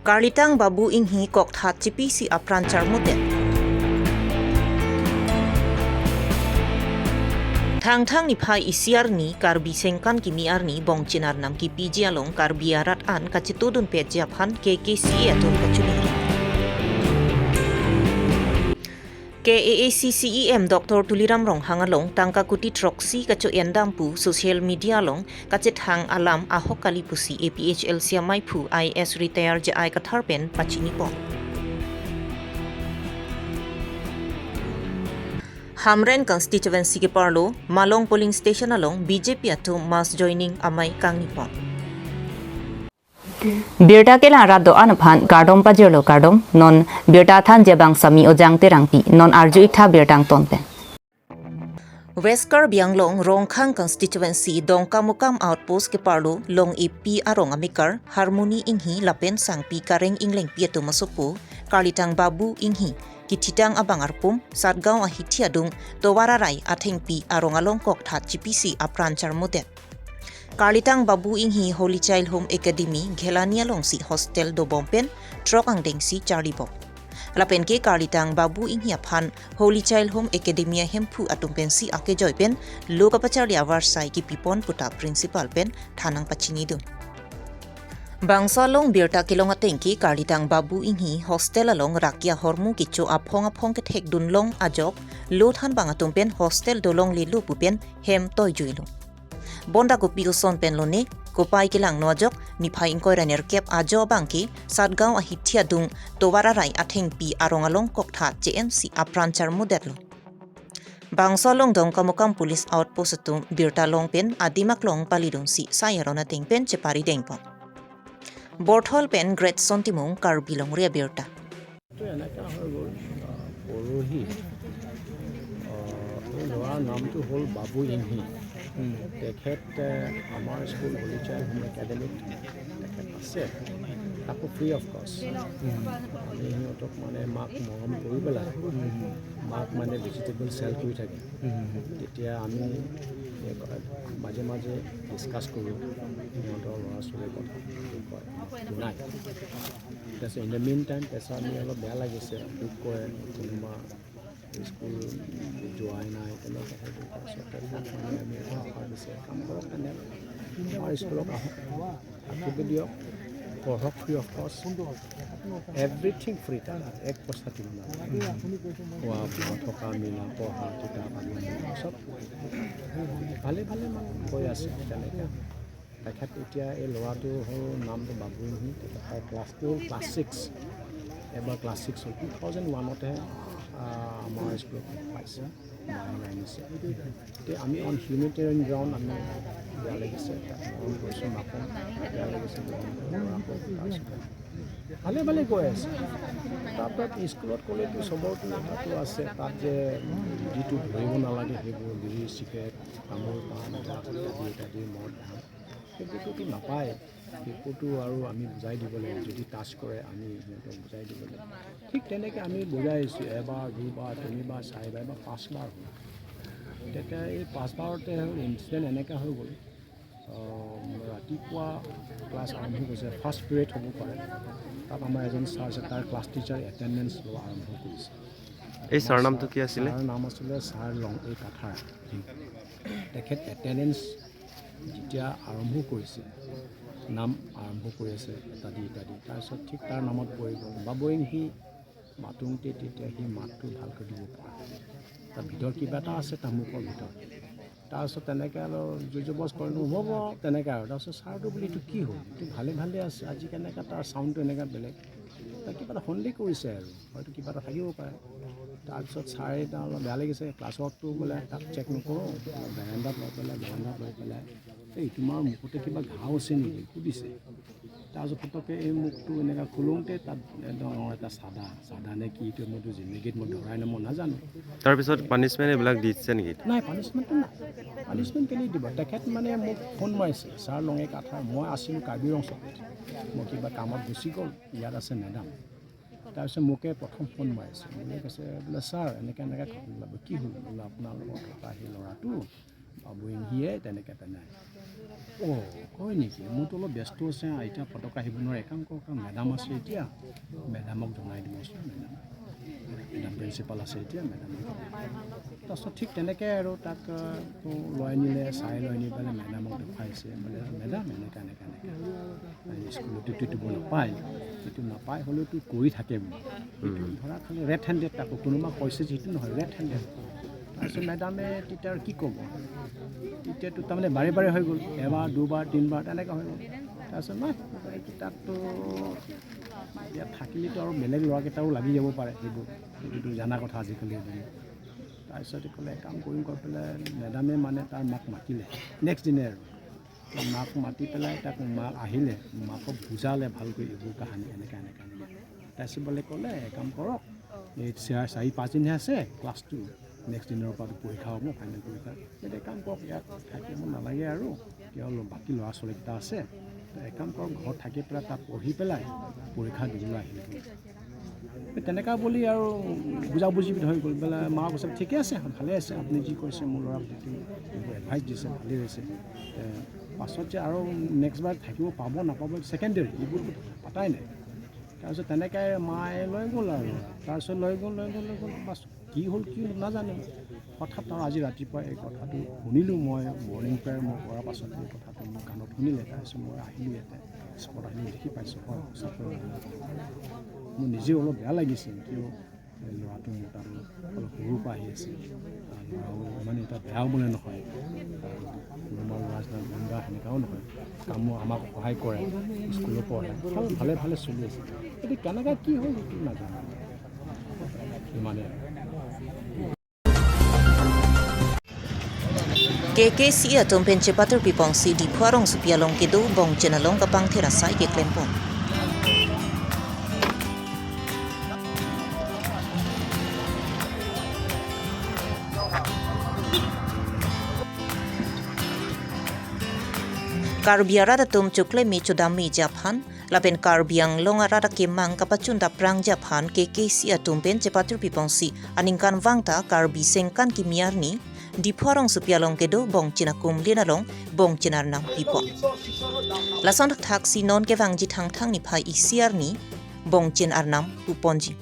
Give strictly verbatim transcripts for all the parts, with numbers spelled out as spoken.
Karlitang Babu Inghi kokthat chipisi apran charmudet. Thangthang niphai isi arni Karbi Sengkan Kimi arni Bongchin Arnam kipiji along Karbi arat an kachetudunpetji aphan K K C A atum kachuli. K A A C C E M Doctor Tuliram Ronghang along tangka kuti throksi kacho-endam pu social media along kachethang alam ahok kali pusi A P H L C amaiphu I A S retire J I Kathar pen pachinipon. Hamren constituency keparlo Malong polling station along B J P atum mass joining amei kangnipon. Birta kelang rat do-an aphan kardom pajirlo kardom, non birta thanji abang Sami Ojang Terangpi, non arju-ik tha birta angton pen. West Karbi Anglong Rongkhang constituency Dongkamukam outpost keparlo Long-epi arong amekar Harmony Inghi lapen sangpi Kareng Inglengpi atum asopo Karlitang Babu Inghi kithitang abang arpum Satgaon ahithi adung tovar arai athengpi arong along kokthat chipisi apran charmudet. Karlitang Babu Inghi Holy Child Home Academy Ghelani alongsi hostel dobom pen throk angdengsi charlibom. Lapen ke Karlitang Babu Inghi aphan Holy Child Home Academy ahemphu atum pensi akejoi pen lo kapacharli avarsai kipipon puta principal pen than nangpachinidun. Bangso along birta kelong ateng ke Karlitang Babu Inghi hostel along rakia hormu kecho aphong aphong kethekdun long ajok lo thanbang atum pen hostel dolonglelo pu pen hem toijuilo. Bonta kopi koson pen lone, kopai kelangno ajok, niphai ingkoi ra nerkep ajo abang ke Satgaon ahithi adung tovar arai athengpi arong along kokthat che-ensi apran charmudetlo. Bangso along Dongkamukam police outpost atum birta long pen adim aklong palidunsi sai aron ateng pen cheparidengpon. Borthol pen Greatson Timung, Karbi Longri Abirta. এইটো এনেকা হৈ গ'ল, আহ, পৰহি, আহ, এই ল'ৰাৰ নামটো হ'ল বাবু ইংহি। তেখেত, আহ, আমাৰ স্কুল হলি চাইল্ড হোম একাডেমীত তেখেত আছে, তাকো ফ্ৰী অফ কষ্ট। আমি সিহঁতক মানে মাক মৰম কৰি পেলাই, মাক মানে ভেজিটেবল চেল কৰি থাকে। তেতিয়া আমি মাজে মাজে ডিছকাছ কৰোঁ সিহঁতৰ ল'ৰা ছোৱালীৰ কথা, কি কয়, শুনাই। তাৰপিছত in the meantime pressure আমি অলপ বেয়া লাগিছে, দুখ কৰে, কোনোবা স্কুল যোৱাই নাই, তেনেকে সেইটো। তাৰপিছত তেখেতক মানে আমি এটা অফাৰ দিছে, কাম কৰক, তেনে আমাৰ স্কুলত আহক, থাকিব দিয়ক, পঢ়ক ফ্ৰী অফ কষ্ট, এভৰিথিং ফ্ৰী, তাত এক পইচা দিব নালাগে। খোৱা বোৱা, থকা মেলা, পঢ়া কিতাপ আদি চব ভালে ভালে মানে গৈ আছে। তেনেকে তেখেত এতিয়া এই ল'ৰাটো হ'ল নামটো বাবু ইংহি, তেখেত তাৰ ক্লাছটো ক্লাছ ছিক্স, এবাৰ ক্লাছ ছিক্স হ'ল, টু থাউজেণ্ড ওৱানতে আমাৰ স্কুলত পাইছে, নাম আনিছে। এতিয়া আমি অন হিউমেনিটেৰিয়ান গ্ৰাউণ্ড আমি বেয়া লাগিছে, তাক মৰম কৰিছোঁ, মাকক বেয়া লাগিছে, গ্ৰহণ কৰিলোঁ, আকৌ তাৰপিছত ভালে ভালে গৈ আছে। তাৰপিছত স্কুলত ক'লেতো চবৰতো কথাটো আছে, তাত যে যিটো ধৰিব নালাগে সেইবোৰ বিড়ি, চিগাৰেট, তামোল, পাণ, ড্ৰাগছ ইত্যাদি ইত্যাদি, মদ, ভাং, সেইবোৰতো নাপায়। সেইবোৰতো আৰু আমি বুজাই দিব লাগিব, যদি টাচ কৰে আমি সিহঁতক বুজাই দিব লাগিব। ঠিক তেনেকে আমি বুজাই আছোঁ, এবাৰ, দুবাৰ, তিনিবাৰ, চাৰিবাৰ বা পাঁচবাৰ হ'ল। তেতিয়া এই পাঁচবাৰতে ইনচিডেণ্ট এনেকা হৈ গ'ল। আহ, ৰাতিপুৱা ক্লাছ আৰম্ভ কৰিছে, ফাৰ্ষ্ট পিৰিয়ড হ'ব পাৰে, তাত আমাৰ এজন ছাৰ আছে, তাৰ ক্লাছ টিচাৰ এটেণ্ডেঞ্চ লোৱা আৰম্ভ কৰিছে। এই ছাৰ নামটো কি আছিলে? ছাৰ নাম আছিলে ছাৰ লং এ কাথাৰ। তেখেত এটেণ্ডেঞ্চ যেতিয়া আৰম্ভ কৰিছে, নাম আৰম্ভ কৰি আছে ইত্যাদি ইত্যাদি, তাৰপিছত ঠিক তাৰ নামত পৰি গ'ল। বাবু ইংহি মাতোঁতে তেতিয়া সি মাতটো ভালকৈ দিব পৰা নাই। তাৰ ভিতৰত কিবা এটা আছে তাৰ মুখৰ ভিতৰত। তাৰপিছত তেনেকৈ আৰু জোৰ জবৰদস্ত কৰিলোঁ, "হ'ব," তেনেকৈ আৰু। তাৰপিছত ছাৰটো বোলে, "এইটো কি হ'ল? এইটো ভালে ভালে আছে, আজি কেনেকৈ তাৰ চাউণ্ডটো এনেকৈ বেলেগ?" তাই কিবা এটা সন্দেহ কৰিছে আৰু, হয়তো কিবা এটা থাকিব পাৰে। তাৰপিছত ছাৰে তাৰ অলপ বেয়া লাগিছে, ক্লাছতো বোলে তাক চেক নকৰোঁ, বেৰেণ্ডাত লৈ পেলাই, বেৰেণ্ডাত লৈ পেলাই, "এই, তোমাৰ মুখতে কিবা ঘাঁও আছে নেকি?" সুধিছে। তাৰপিছত ফটককৈ এই মুখটো এনেকৈ খোলোঁতে তাত একদম এটা চাদা, চাদা নে কি, এইটো মইতো জিন্দগীত মই ধৰাই নাই, মই নাজানো। তাৰপিছত পানিচমেণ্ট এইবিলাক দিছে নেকি? নাই, পানিচমেণ্টটো নাই। পানিচমেণ্ট কেলৈ দিব? তেখেত মানে মোক ফোন মাৰিছে, "ছাৰ লং এ কাথাৰ, মই আছিলোঁ কাৰ্বি ৰং চকুত, মই কিবা কামত গুচি গ'ল, ইয়াত আছে মেডাম।" তাৰপিছত মোকে প্ৰথম ফোন মাৰিছে, মোকে কৈছে বোলে, "ছাৰ, এনেকৈ এনেকৈ ঘটনা।" বোলে, "কি হ'ল?" বোলে, "আপোনাৰ লগত থকা সেই ল'ৰাটো, বাবু ইংহিয়ে তেনেকৈ তেনে।" অ, হয় নেকি? মোৰতো অলপ ব্যস্ত আছে, এতিয়া পতক আহিব নোৱাৰে। কাম কৰক, কাম মেডাম আছে এতিয়া, মেডামক জনাই দিবচোন, মেডাম। মেডাম প্ৰিন্সিপাল আছে এতিয়া, মেডামক জনাই দিব। তাৰপিছত ঠিক তেনেকে আৰু তাক, আহ, তো লৈ আনিলে, চাই লৈ আনি পেলাই মেডামক দেখুৱাইছে, বোলে, "মেডাম, এনেকা, এনেকা, এনেকা। এই স্কুলত এইটো, এইটো নাপায়, এইটো নাপায়, হ'লেও তো কৰি থাকে বোলে।" এইটো ধৰা খালি ৰেড হেণ্ডেড, তাকো কোনোবা কৈছে যে সেইটো নহয়, ৰেড হেণ্ডেড। তাৰপিছত মেডামে তেতিয়া আৰু কি ক'ব? তেতিয়াতো তাৰমানে বাৰে বাৰে হৈ গ'ল, এবাৰ, দুবাৰ, তিনিবাৰ তেনেকৈ হৈ গ'ল। তাৰপিছত নাই, এইটো তাততো ইয়াত থাকিলেতো আৰু বেলেগ ল'ৰাকেইটাও লাগি যাব পাৰে, সেইবোৰ, সেইটোতো জানা কথা আজিকালি। তাৰপিছত ক'লে, "কাম কৰিম," কৈ পেলাই মেডামে মানে তাৰ মাক মাতিলে নেক্সট দিনাই আৰু। মাক মাতি পেলাই তাক, মাক আহিলে, মাকক বুজালে ভালকৈ, এইবোৰ কাহানী এনেকা, এনেকা, এনেকা। তাৰপিছত বোলে ক'লে, "কাম কৰক, এই চাৰ-, চাৰি পাঁচ দিনহে আছে ক্লাছটো, নেক্সট দিনৰ পৰা পৰীক্ষা হ'ব, ফাইনেল পৰীক্ষা। এতিয়া কাম কৰক, ইয়াত থাকিব নালাগে আৰু, কিয় ল-, বাকী ল'ৰা ছোৱালীকেইটা আছে, এক কাম কৰক, ঘৰত থাকি পেলাই তাত পঢ়ি পেলাই পৰীক্ষা দিবলৈ আহিব।" তেনেকা বুলি আৰু বুজাবুজি হৈ গ'ল। বোলে মাক কৈছে, "ঠিকে আছে, ভালে আছে, আপুনি যি কৈছে, মোৰ ল'ৰাক যিটো এইবোৰ এডভাইচ দিছে, ভালেই হৈছে।" এ, পাছত যে আৰু নেক্সট বাৰ থাকিব পাব নাপাব, ছেকেণ্ডেৰী, এইবোৰ পাতাই নাই। তাৰপিছত তেনেকে মায়ে লৈ গ'ল আৰু। তাৰপিছত লৈ গ'ল, লৈ গ'ল, লৈ গ'ল। বাছ, কি হ'ল, কি হ'ল নাজানো। হঠাৎ আৰু আজি ৰাতিপুৱা এই কথাটো শুনিলোঁ মই, মৰ্ণিং প্ৰেয়াৰ মই কৰাৰ পাছত এই কথাটো মোৰ কাণত শুনিলে। তাৰপিছত মই আহিলোঁ ইয়াতে, স্পট আহিলোঁ, দেখি পাইছোঁ, হয়, সঁচাকৈ। মোৰ নিজেও অলপ বেয়া লাগিছিল, কিয় এই ল'ৰাটো মোৰ তাত অলপ সৰুৰ পৰা আহি আছে। আৰু ল'ৰাও ইমান এটা বেয়াও বোলে নহয়, আৰু কোনোবা ল'ৰা নিচিনা গুণ্ডা সেনেকাও নহয়, কামো আমাক সহায় কৰে, স্কুলো পঢ়ে, ভাল, ভালে ভালে চলি আছে। কিন্তু কেনেকৈ কি হ'ল সেইটো নাজানো। ইমানেই আৰু। K K C A atum pen chepatur pipong si Diphu arongsopi along kedo bongchin along kapangthir asai keklempon. Karbi arat atum chokle me chodam meji aphan lapen Karbi Anglong arat akemang kapachun daprangji aphan K K C A atum pen chepatur pipong si aningkanvang ta Karbi sengkan kimi arni Diphu arongsopi along kedo bongchin akumlin along bongchin arnam pipon. Lason thakthak si non kevangji Thangthang niphai isi arni bongchin arnam puponji.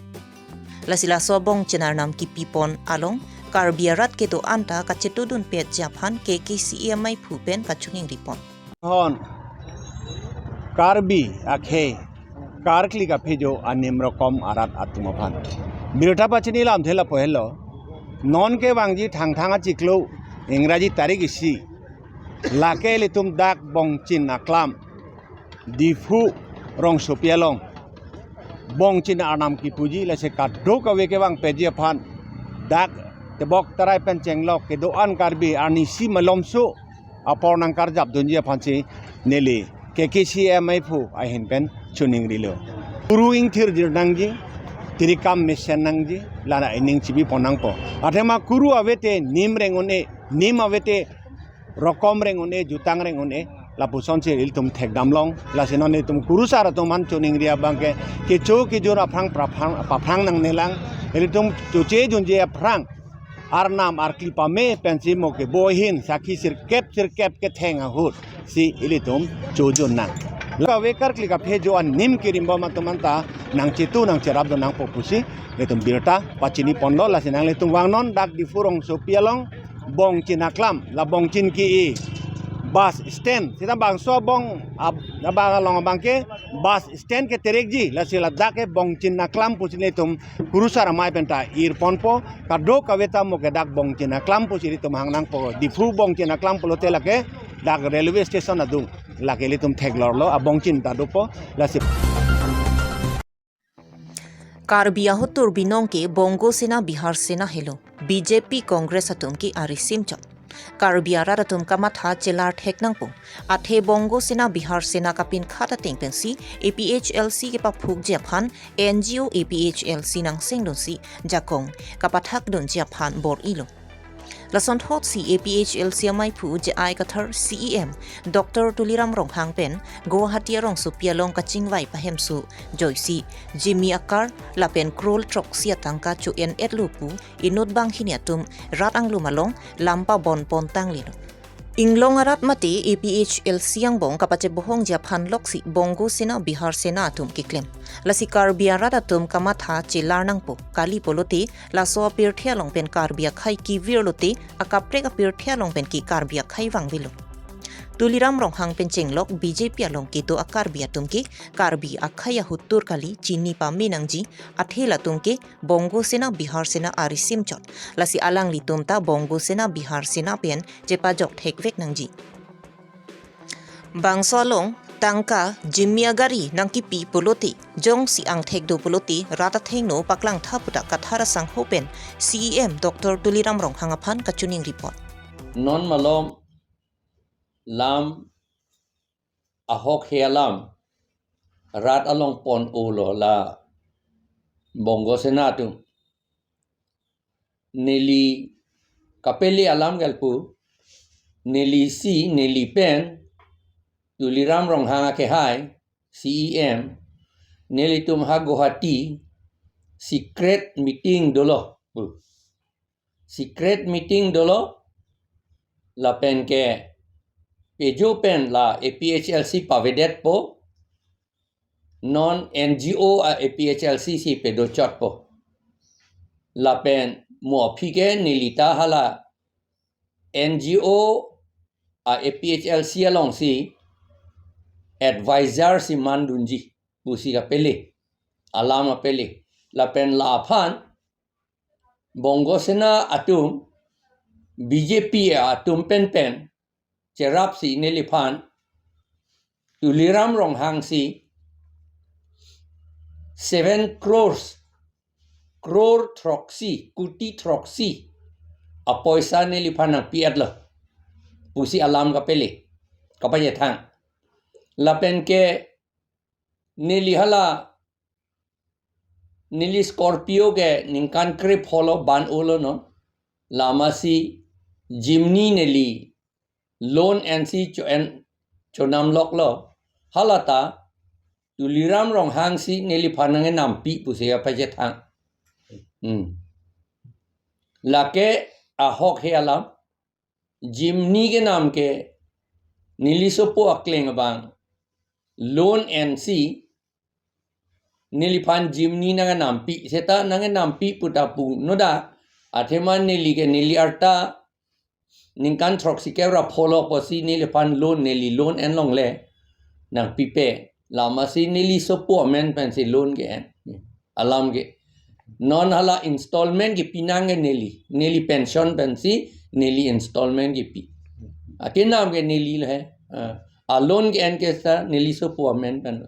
Lasi laso bongchin arnam kipipon along Karbi arat kedo-an ta kachetudun petji aphan K K C A amaiphu pen kachiningripon. Hon Karbi akhei karkli kaphejo anim rokom arat atum aphan birta pachini lamthe lapu helo. Non kevangji Thangthang achiklo, Ingraji tarik isi, lake ilitum dak bongchin aklam Diphu rongsopi along bongchin arnam kipuji, lasi kadokave kevang peji aphan dak tebok tarai pen chenglok kedo-an Karbi arnisi malomso apor nangkarjapdunji aphansi neli K K C A amaiphu ahin pen chiningrilo. Kuru ingthirjir nangji, tirikam mesen nangji, lana ining chibipon nangpo. Athema kuru avete nim reng un-e, nim avete rokom reng un-e, jutang reng un-e, lapusonsi ilitum thekdamlong. Lasi non ilitum kurusar atum aphan chiningri abangke, kecho kejun aphrang praphrang, paphrang nangnelang, ilitum choche junje aphrang arnam arkli pame pensi mo kebo ahin sakhi sirkep sirkep ketheng ahut si ilitum chojun nang. Lake karkli kaphejo anim kerimbom atum anta nangchetu nangcherapdun nangpo pusi ilitum birta pachiniponlo. Lasi nanglitum vangnon dak Diphu rongsopi along bongchin aklam, la bongchin ki-i bus stand, sita bangso bong ab-, abang along abangke bus stand keterekji, lasi ladak ke bongchin aklam pusi nelitum kurusar amei penta irponpo, kadokave ta mo ke dak bongchin aklam pusi ilitum hang nangpo, Diphu bongchin aklam pulote lake dak railway station adung, lake ilitum theklorlo, abongchin ta dopo, lasi. Karbi ahotur binong ke Bongo Sena Bihar Sena helo, B J P Congress atum ke ari simchot. Karbi arat atum kamatha chelar thek nangpo. Athe Bongo Sena Bihar Sena kapinkhat ateng pensi A P H L C kepaphukji aphan N G O A P H L C nangsengdunsi jakong kapathakdunji aphan bor-ilo. Lasonthotsi A P H L C amaiphu J I Kathar, C E M Doctor Tuliram Ronghang pen Guwahati arongsopi along kachingvai pahemso joisi Jimmy Akar lapen crore throksi atangka cho-en-etlo pu inut banghini atum rat anglum along lam pabonpon tanglelo. Inglong arat mate A P H L C angbong kapachebohongji aphan loksi Bongo Sena Bihar Sena atum keklem. Lasi Karbi arat atum kamatha chelar nangpo, kali pulote laso apirthe along pen Karbi akhei kevir lote akaprek apirthe along pen ke Karbi akhei vangvelo. Tuliram Ronghang pen chenglok B J P along kedo a-Karbi atum ke Karbi akhei ahut tur kali chini pame nangji, athe latum ke Bongo Sena Bihar Sena arisim chot. Lasi alanglitum ta Bongo Sena Bihar Sena pen chepajok thekvek nangji. Bangso along tangka jimmi agari nangkipi pulote, jongsi angthek do pulote rat athengno paklangtha pu ta Kathar asangho pen C E M Doctor Tuliram Ronghang aphan kachiningri pon. Non malom lam ahok he alam rat along pon-olo la Bongo Sena atum. Neli kapele alam ke lapu, neli si, neli pen Tuliram Ronghang akehai, C E M, nelitum ha Guwahati secret meeting dolo pu. Secret meeting dolo, lapen ke pejo pen la A P H L C pavedetpo, non N G O a-A P H L C si pedochotpo. Lapen mo aphi ke neli ta hala N G O a-A P H L C alongsi advisor si mandunji pusi kapele, alam kapele. Lapen la aphan Bongo Sena atum, B J P atum penpen cherapsi neliphan Tuliram Ronghang si seven crores, crore throksi, kuti throksi apoisa neliphan nangpi-etlo pusi alam kapele, kapachethang. Lapen ke neli hala, neli Scorpio ke ningkan krepho lo ban-olo non. Lamasi Jimny neli loan ensi cho-en chonam loklo. Hala ta Tuliram Ronghang si neliphan nangenampi pusi kapachethang. Hmm. Lake ahok he alam. Jimny kenam ke neli sopo akleng abang loan ensi neliphan Jimny nangenampi, seta nangenampi pu ta pu noda, athema neli ke neli arta ningkan throksi kep ra pholo pusi neliphan loan, neli loan enlongle nangpipe. Lamasi neli sopo amen pensi loan ke-en. Alam ke. Non hala installment kepi nang ke neli. Neli pension pensi neli installment kepi. Akenam ke neli lo he. Ah, a loan ke-en ke seta neli sopo amen pen.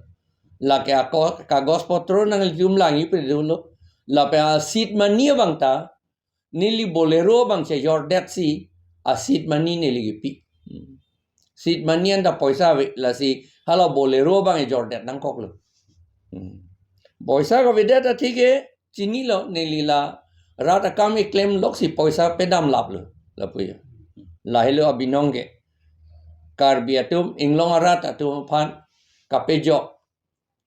Lake ako kagos potro nanglitum langji pe dolo. Lapen a seed money abang ta neli Bolero abang chejordetsi a seed money neli kepi. Hmm. Seed money anta poisa ave, lasi hala Bolero abang ejordet nangkoklo. Hmm. Poisa kavedet athe ke chinilo, neli la rat akam keklem loksi poisa pedamlaplo, lapu ya. Lahelo abinong ke. Karbi atum, inglong arat atum aphan kapejok,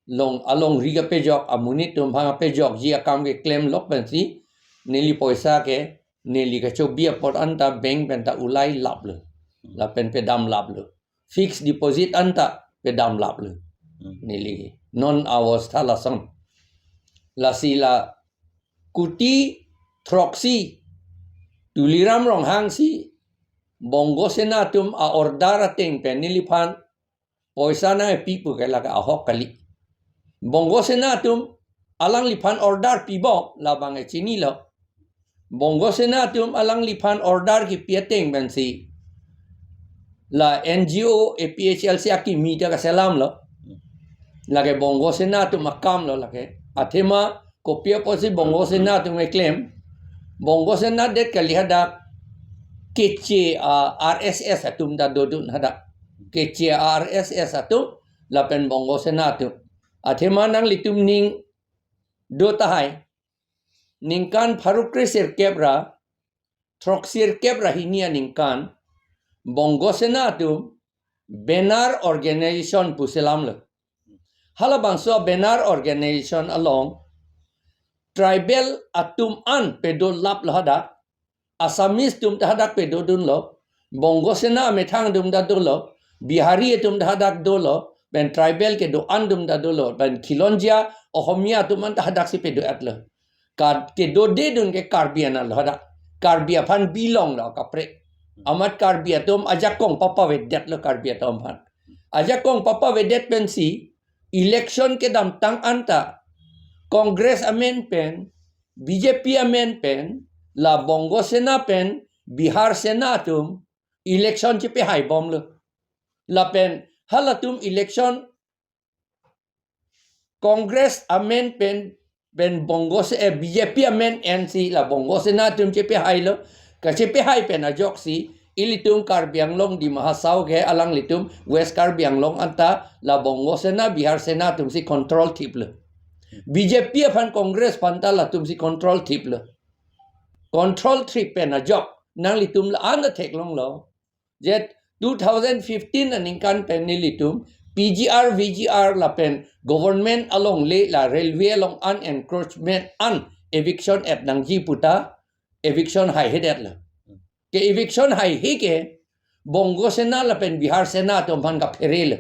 long, alongri kapejok, amonit atum aphan kapejokji akam keklem lok pensi neli poisa ke neli kachobi apot anta bank pen ta ulai laplo. Lapen pedamlaplo. Fixed deposit anta pedamlaplo. Hmm. Neli non awastha lason. Lasi la kuti throksi Tuliram Ronghang si Bongo Sena atum a-order ateng pen neliphan poisa nangpi pu ke lake ahok kali. Bongo Sena atum alangliphan order pibom labang echinilo. Bongo Sena atum alangliphan order kepi ateng pensi la N G O A P H L C akimi ta kaselamlo. Lake Bongo Sena atum akamlo lake. Athema kopi apotsi Bongo Sena atum keklem. Bongo Sena det kali hadak keche a R S S atum ta dodun hadak. Keche a R S S atum lapen Bongo Sena atum. Athema nanglitum ning do tahai. Ningkan pharo kre sirkep ra, throksirkep ra hini aningkan, Bongo Sena atum banner organization pu selamlo. Halabangso banner organization along tribal atum an pedolaplo hadak, Assamese atum ta hadak pedodunlo, Bongo Sena amethang atum ta dolo, Bihari atum ta hadak dolo, pen tribal kedo-an atum ta dolo, pen Khilonjia Ohomia atum an ta hadak si pedo-etlo. Ka kedodedun ke Karbi anat lo hadak. Karbi aphan bilong lo kaprek. Amat Karbi atum ajakong papavedetlo Karbi atum aphan. Ajakong papavedet pensi election kedamtang anta Congress amen pen, B J P amen pen, la Bongo Sena pen, Bihar Sena atum election chepehaibomlo. Lapen halatum election Congress amen pen, pen Bongo Se-, eh, B J P amen ensi la Bongo Sena atum chepehailo, kachepehai pen ajoksi, ilitum Karbi Anglong Dima Hasao ke alanglitum West Karbi Anglong anta la Bongo Sena, Bihar Sena atum si control thiplo. B J P aphan Congress aphan ta latum si control thiplo. Control thip pen ajok, nanglitum la-an ta theklonglo. Je two thousand fifteen aningkan pen nelitum P G R, V G R lapen government alongle la railway along an encroachment an eviction et nangji puta eviction haihedetlo. Ke eviction haihe ke Bongo Sena lapen Bihar Sena atum aphan kapherelo.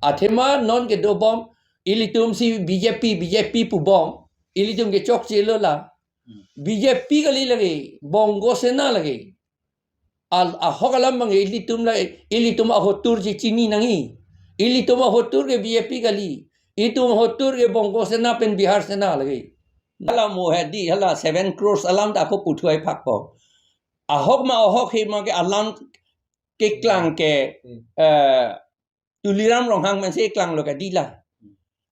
Athema non kedobom ilitum si B J P, B J P pubom, ilitum kechokchelo la. B J P kali lake, Bongo Sena lake. Al, ahok alam abang ilitum la, ilitum ahotur si chini nangji. Ilitum ahotur ke B J P kali. Itum ahotur ke Bongo Sena pen Bihar Sena lake. Hala mo hedi, hala seven crores alam ta ako puthuai phakpo. Ahok ma ahok he ma ke alam keklang ke, Hmm. eh, Tuliram Ronghang pensi klanglo ke dila.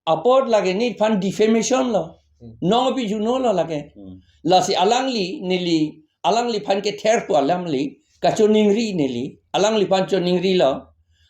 Apot lake nephan defamation lo. Hmm. Nong api juno lo lake. Hmm. Lasi alangli neli, alangliphan kether pu alamli, kachoningri neli, alangliphan choningrilo.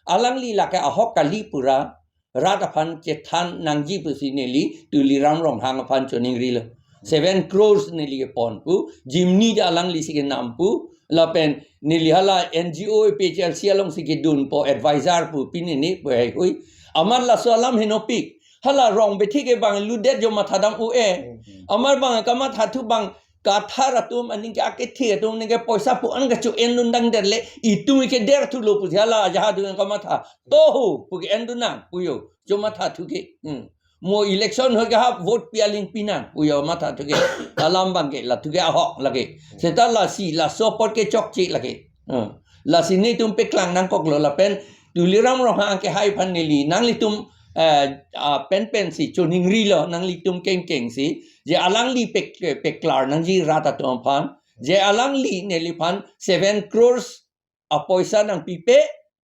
Alangli lake ahok kali pura, rat aphan chethan nangji pusi neli, Tuliram Ronghang aphan choningrilo. Seven crores neli kepon pu, chimni ta alangli si kenam pu, lapen neli hala N G O A P H L C along si kedunpo advisor pu pine ne pu haihui. Amat laso alam henopik. Hala rong bethe ke bang ludet jo matha dam u e. Hmm, hmm. Amat bang kamatha thu bang kathar atum aning ke akethe atum aning ke poisa pu an kacho-en lundang derle itum ke der thulo pusi hala ajaha atum kamatha. Toho pu ke-en dun nang puyo. Jo matha thu ke. Hmm. Mo election ho ke ha vote pi aling pinang puyo matha thu ke. Alam bang ke la thu ke ahok lake. Seta lasi laso apot kechokche lake. Hmm. Lasi netum peklang nangkoklo lapen Tuliram Ronghang kehai aphan neli nanglitum, eh, ah, pen pensi choningrilo nanglitum kengkeng si. Je alangli pek, peklar nangji rat atum aphan. Je alangli neliphan seven crores apoisa nangpipe,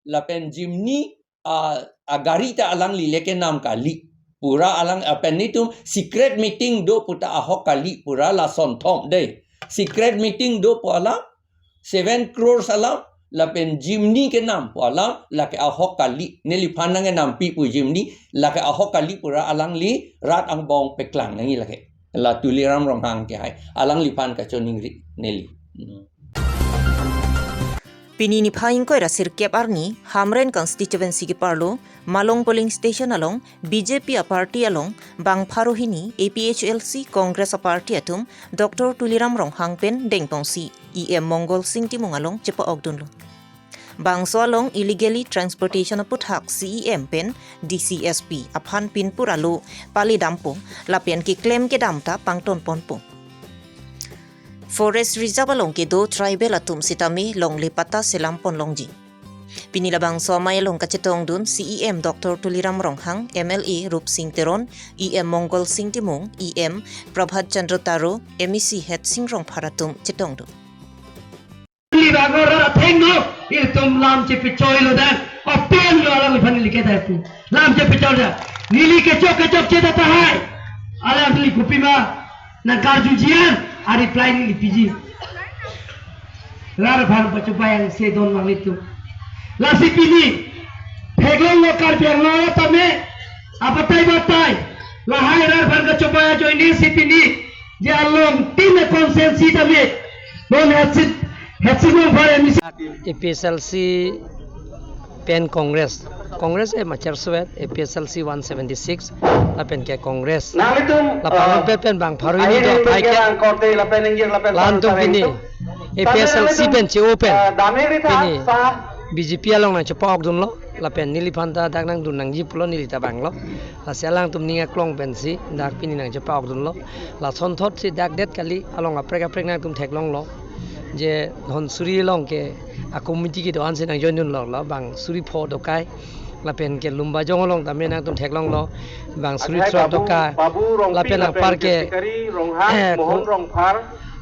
lapen chimni a, agari ta alangli le kenam kali. Pura alang, ah, pen netum secret meeting do puta ahok kali pura lason thom dei. Secret meeting do pu alam, seven crores alam, lapen chimni kenam pu alam, lake ahok kali. Neliphan nang kenampi pu chimni, lake ahok kali pura alangli rat angbong peklang nangji lake. La Tuliram Ronghang kehai. Alangliphan kachoningri neli. Hmm. Pini niphai ingkoi ra sirkep arni, Hamren constituency keparlo, Malong polling station along, B J P aparty along, bang pharo hini, A P H L C Congress aparty atum, Doctor Tuliram Ronghang pen dengpongsi, E M Mongol Sing Timung along chepa-okdunlo. Bangso along illegally transportation aputhak C E M pen D C S P aphan pinpur alo palidampo, lapen keklem kedam ta pangtonponpo. Forest Reserve along kedo tribal atum sitame longle patta selam ponlongji. Pini labangso amei along kachetongdun C E M Doctor Tuliram Ronghang, M L A Rupsing Teron, E M Mongol Sing Timung, E M Prabhat Chandra Taro, M A C Headsing Rongphar atum chetongdun. Li bagor ra thengno, ilitum lam chepechoilo dan, open lo alangliphan neli kedai pu. Lam chepechoilo. Neli kechok kechok cheta tahai. Alangli kopima nangkarjuji an, a reply neli piji. Rat aphan pachobei angse don nanglitum. Lasi pini, theklonglo Karbi Anglong tame, abatai batai, lahai rat aphan kachobei ajoine si pini, je along tin a constituency tame, non Headsing, Headsing Rongphar M C. A P H L C pen Congress. Congress e machar suet, A P H L C one seventy six, lapen ke Congress. Nanglitum, lapen, eh, pen pen bang pharo hini ahin do, pen hai ke bang korte, lapen inggir, lapen latum pini. A P H L C pen che-o pen pini B J P along nangchepa-ok dunlo, lapen neliphan ta dak nangdun nangji pulo, neli ta banglo. Lasi alangtum ning aklong pensi dak pini nangchepa-ok dunlo. Lasonthotsi dak det kali, along aprek aprek nangtum theklonglo. Je Dhansiri along ke a committee kedo-ansi nang join dunlo, la bang suri pho dokai. Lapen ke Lumbajong along tame nangtum theklonglo, bang suri throk dokai. Lapen anpar ke, eh,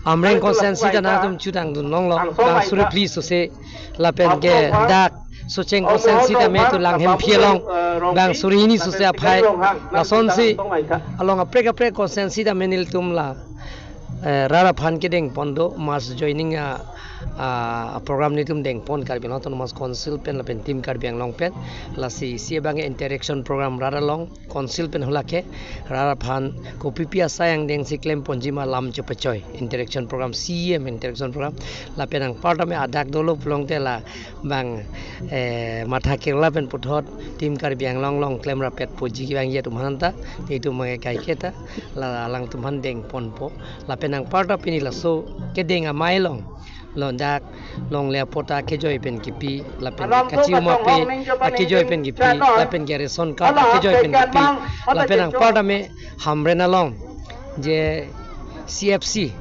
Amreng constituency ta nangtum chutang dunlonglo, bang suri phli sose. Lapen ke dak Socheng constituency tame itum Langhemphi along bang suri hini sose aphai. Lasonsi along aprek aprek constituency tame nelitum la, eh, rat aphan kedengpon do, mass joining a, a, a program nelitum dengpon Karbi Anglong Autonomous Council pen lapen Team Karbi Anglong pen. Lasi isi abang interaction program rat along, council pen hala ke rat aphan kopipi asai angdengsi klemponji ma lam chepachoi, interaction program, C E M interaction program. Lapen anpar tame adak dolo pulote la bang, eh, matha kerla pen puthot Team Karbi Anglong along klem rapet poji kevangji atum aphan ta, itum kaike ta la alangtum aphan dengponpo. Lapen anpar ta pini laso kedeng amei along, lo dak longle apot akejoi pen kipi, lapen kachi-um ape akejoi pen kipi, lapen ke ration card akejoi pen kipi, lapen anpar tame Hamren along je C F C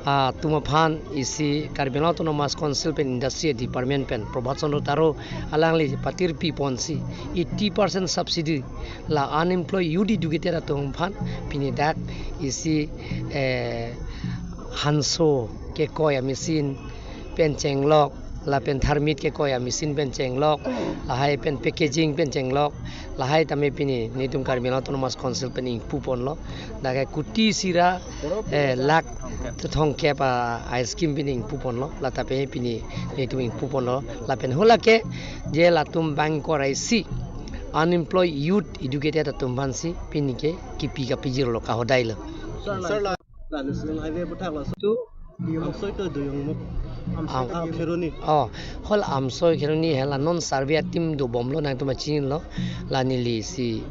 atum aphan isi Karbi Anglong Autonomous Council pen Industry Department pen Prabhat Chandra Taro alangli patirpiponsi eighty percent subsidy la unemployed youth educated atum aphan pini dak isi, eh, hanso kekoi a machine pen chenglok, lapen tharmit kekoi a machine pen chenglok, lahai pen packaging pen chenglok, lahai tame pini nelitum Karbi Anglong Autonomous Council pen ingpuponlo. Dak ke kuti isi ra, eh, lakh thomkep a, a scheme pini ingpuponlo. Lata pen pini nelitum ingpuponlo. Lapen hala ke je latum bang korai si unemployed youth educated atum aphansi pini ke kipi kapijirlo kahodailo. Sir, la National Highway aputhak laso tu Amsoi to Doyongmukh. Amsoi, ah, Kheroni. Oh, hala Amsoi Kheroni hala non survey a-team dobomlo, nangtum chinilo. La neli si,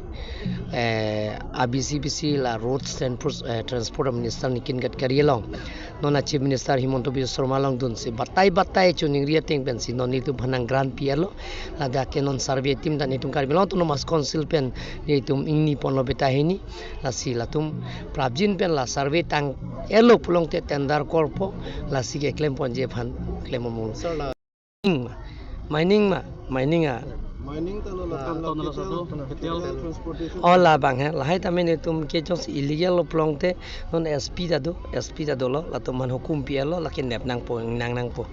eh, A B C P C la Roads and Pros-, eh, Transport Minister Nitin Gadkari along, non a Chief Minister Himanta Biswa Sarma along dunsi batai batai choningri ateng pensi non nelitum aphan nang grant pi-etlo. Ladak ke non survey a-team ta nelitum Karbi Anglong Autonomous Council pen nelitum ingniponlo beta hini. Lasi latum prapjin pen la survey tang-etlo pulote tender korpo, lasi keklemponji aphan klem amul. Sir, la mining ma, mining ma, mining a. Mining ta lo, la, ah, lapen la, la, ketel, la, ketel, ketel transportation. Oh, labang he, lahai tame nelitum ke jongsi illegal lo pulote non S P ta do, S P ta dolo, latum aphan hukum pi-etlo, lake nep nangpo, nang nangpo.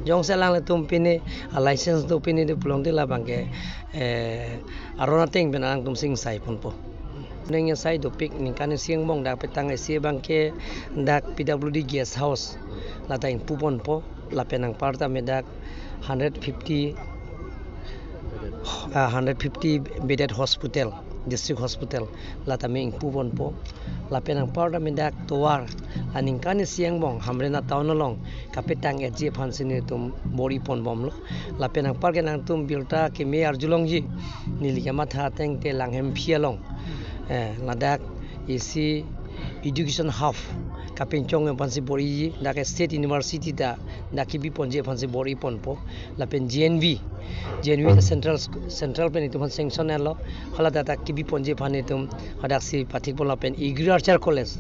Jongsi alanglitum pini a license do, pini do pulote labang ke, eh, aron ateng pen alangtum si ingsaiponpo. Neng asai dopik ningkan isi angbong dak petang isi abang ke dak P W D guest house lata ingpuponpo, lapen anpar tame dak hundred fifty, ah, hundred fifty bedded hospital, district hospital, la tame ingpuponpo. Lapen anpar tame dak tovar, la ningkan isi angbong Hamren a-town along kapetang-etji aphansi nelitum bor-iponbomlo. Lapen anpar ke nangtum birta keme arjulongji, neli kamatha ateng te Langhemphi along, eh, ladak isi education hub kapinchong aphansi bor-iji, dak State University ta dak kebiponji aphansi bor-iponpo. Lapen G N V, G N V ta central sc-, central pen itum aphan sanction etlo, hala ta dak kebiponji aphan itum hadaksi pathikpon. Lapen Agriculture College,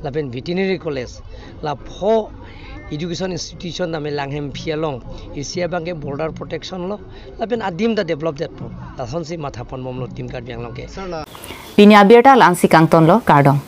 lapen Veterinary College, la pho education institution tame Langhemphi along, isi abang ke border protection lo, lapen adim ta develop detpo. Lasonsi mathaponbomlo Team Karbi Anglong ke. Sir, la pini abirta la-ansi kangtonlo, kardom.